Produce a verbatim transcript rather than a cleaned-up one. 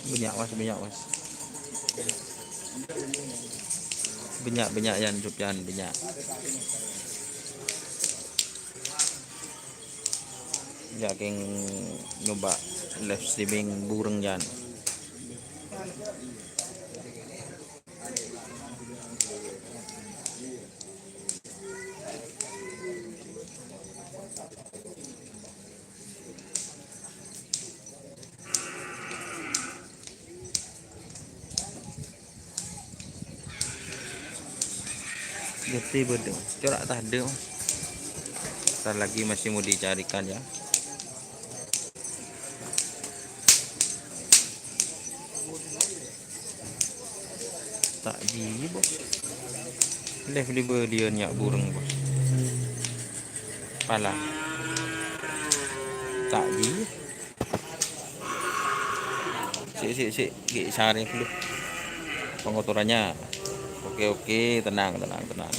Bânnya', Mas, bânnya', Mas. Bânnya', bânnya', Yan, Sopyan, bânnya'. Yan kèng nyoba live streaming bhureng, Yan. Jadi betul. Corak tadi, Mas. Ntar lagi masih mau dicarikan, ya. Ta' jiyâ, Bos. Lè bâli-bâliyân nya' bhureng, Bos. Pala. Ta' jiyâ. Sik, sik, sik. Ghi' sarè dulu. Pengotorannya. Oke, oke. Tenang, tenang, tenang.